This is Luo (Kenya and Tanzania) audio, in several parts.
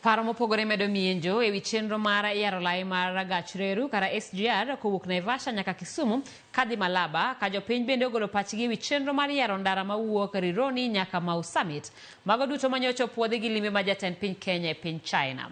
Paro mopogore medo mienjo ewi chenro mar yaro lai mar gach reru kata SGR kowuok Naivasha nyaka Kisumu kadhi Malaba, ka jopiny bende ogolo pachgi ewi chenro mar yaro ndara mawuok Rironi nyaka Mau Summit. Mago duto manyocha opuodhi gi limbe ma jatend piny Kenya e piny China.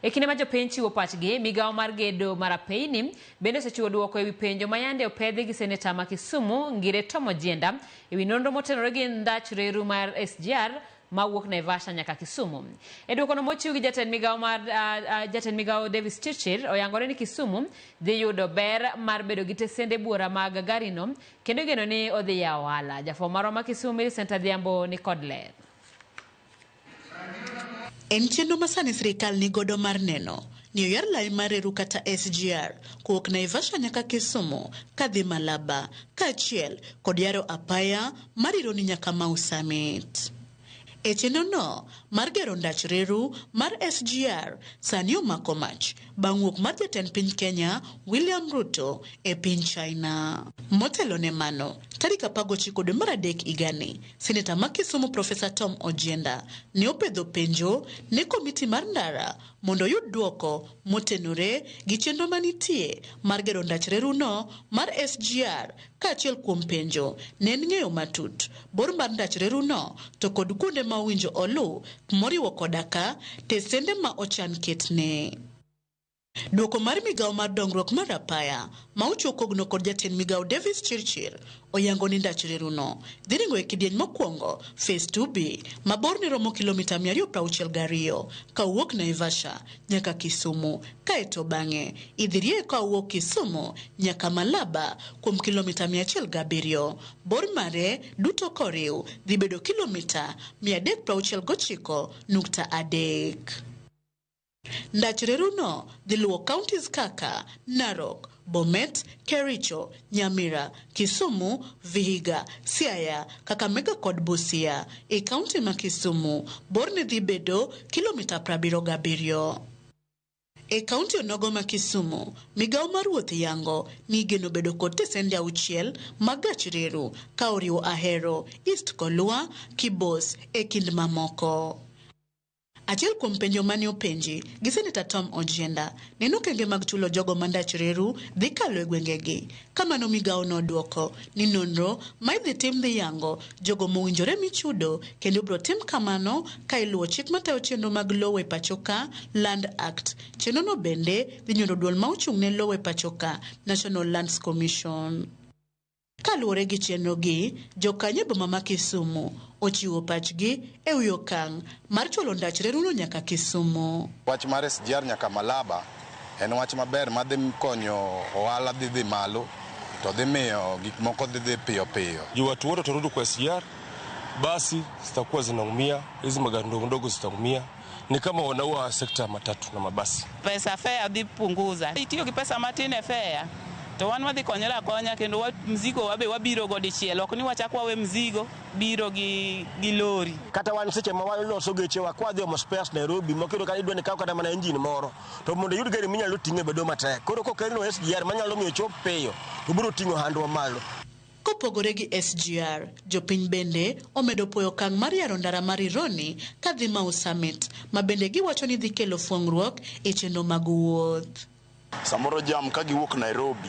E kinde ma jopiny chiwo pachgi, migawo mar gedo mar apeyni bende osechiwo duoko ewi penjo ma yande opedhi gi seneta ma Kisumu Ngire Tom Ojienda ewi nonro motenore gi ndach reru mar SGR mawuok Naivasha nyaka Kisumu. E duokono mochiw gi jatend migawo mar jatend migawo Davis Chirchir oyangore ni Kisumu dhi yudo ber mar bedo gi tesende buora mag garino kendo igeno ni odhi yawo ohala. Jafwambo marwa ma Kisumu Millicent Adhiambo ni kod ler. En chenro ma sani sirikal ni godo mar neno ni oyar lai mar reru kata SGR kowuok Naivasha nyaka Kisumu kadhi Malaba kaachiel kod yaro apaya mar Rironi nyaka Mau Summit. E chenro no mar gero ndach reru mar SGR sani omako mach bang' wuok mar jatend piny Kenya William Ruto e piny China. Motelo ne mano, tarik 19 dwe mar adek higani, Seneta ma Kisumu Profesa Tom Ojienda ne opedho penjo ne komiti mar ndara mondo oyud duoko motenore gi chenro manitie mar gero ndach reru no mar SGR kaachiel kuom penjo ne en ng'eyo matut bor mar ndach reru no to kod kuonde ma owinjo oluw moriwo koda ka tesende ma ochan ketne. Duoko mar migawo mar dongruok mar apaya ma ochiw kogno kod jatend migawo Davis Chirchir oyango ni ndach reru no dhi ringo e kidieny mokwongo phase 2B ma borne romo kilomita 262 kawuok Naivasha nyaka Kisumu, kaeto bang'e idhi rie kawuok Kisumu nyaka Malaba kuom kilomita 107. Bor mare duto koriw dhi bedo kilomita 369.3. Ndach reru no dhi luwo counties kaka Narok, Bomet, Kericho, Nyamira, Kisumu, Vihiga, Siaya, Kakamega kod Busia. E county ma Kisumu, borne dhi bedo kilomita 77. E county onogo ma Kisumu, migawo mar wuoth yango ni igeno bedo kod tesende 6 mag gach reru ka oriwo Ahero, East Kolwa, Kibos e kind mamoko. Achiel kuom penjo mane openji gi Seneta Tom Ojienda ne en okenge mag chulo jogo ma ndach reru dhi kalo e gwengegi. Kamano migawo noduoko ni nonro ma idhi tim dhi yango jogo mowinjore michudo kendo ibiro tim kamano ka iluwo chik matayo chenro mag lowo e pachoka Land Act. Chenro no bende dhi nyondo duol ma ochung' ne lowo e pachoka National Lands Commission. Kaluwore gi chenro gi, jokanyo e boma ma Kisumu ochiwo pachgi e wi okang' mar chwalo ndach reruno nyaka Kisumu. Wach mar SGR nyaka Malaba en wach maber madhi konyo ohala dhi dhi malo to dhi miyo gik moko dhi dhi piyo piyo. Juu watu wote watarudi kwa SGR, basi zitakuwa zinaumia, hizi magari ndogo ndogo zitaumia. Ni kama wanaua sekta ya matatu na mabasi. Pesa fare dhi punguza. Itiyo gi pesa matin e fare. To wan wadhi konyore akonya kendo mzigo wabe wabiro go dichiel. Ok ni wachak wawe mzigo biro gi lori. Kata wan seche ma waloso gechewa kwa dhi omo spares Nairobi, mokiro kata idwa ni ikaw kata mana engine moro, to mondo iyud gari minyalo ting'e bedo matek. Koro kokelno SGR manyalo miyo chop piyo, to biro ting'o handwa malo. Kopogore gi SGR, jopiny bende omedo puoyo okang' mar yaro ndara mar Rironi kadhi Mau Summit, ma bende giwacho ni dhi kelo fuong'ruok e chenro mag wuoth. Samoro jam ka giwuok Nairobi,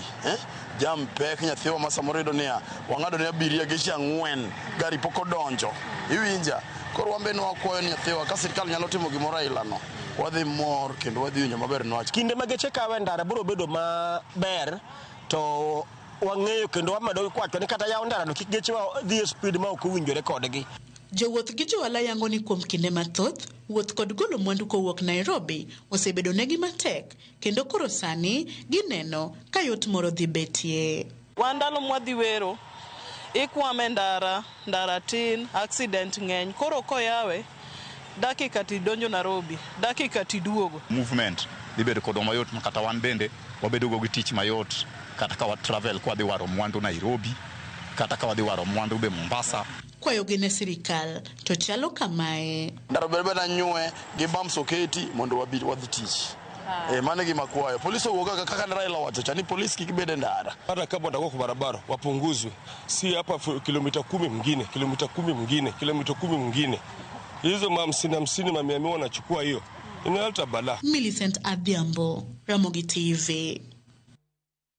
Jam pek nyathiwa ma samoro yudo niya, wang'ado ne abiria geche 4, gari pok odonjo. Iwinja? Koro wan be ne wakwayo ni nyathiwa ka sirkal nyalo timo gimoro aila no, wadhi mor kendo wadhi winjo maber nwach. Kinde ma geche kawe e ndara biro bedo maber, to wang'eyo kendo wamedo kwacho ni kata yawo ndara no kik gechewa dhi e speed ma ok owinjore kodgi. Jowuoth gi johala yango ni kuom kinde mathoth, wuoth kod golo mwandu kowuok Nairobi osebedo negi matek, kendo koro sani gineno ka yot moro dhi betie. Wan ndalo mwadhi wero, ikwame ndara, ndara tin, accident ng'eny. Koro koyawe, dakika tidonjo Nairobi, dakika tiduogo. Movement dhi bedo kodwa mayot ma kata wan bende wabedo go gi tich mayot kata ka wa travel kwa dhi waro mwandu Nairobi, kata ka wadhi waro mwandu be Mombasa. Kwayogi ne sirikal to chalo kamae. Ndara ber beda nyue gi bumps oketi mondo wabi wadhi tich. Mano e gima kwayo. Polisi owuok kaka ne Raila owacho cha ni polisi kik bed e ndara. Hata kama watakuwa kwa barabara wapunguzwe. Si hapa kilomita 10 mwingine, kilomita 10 mwingine, kilomita 10 mwingine. Hizo ma hamsini hamsini, ma mia mia wanachukua hiyo. Inaleta balaa. Millicent Adhiambo, Ramogi TV.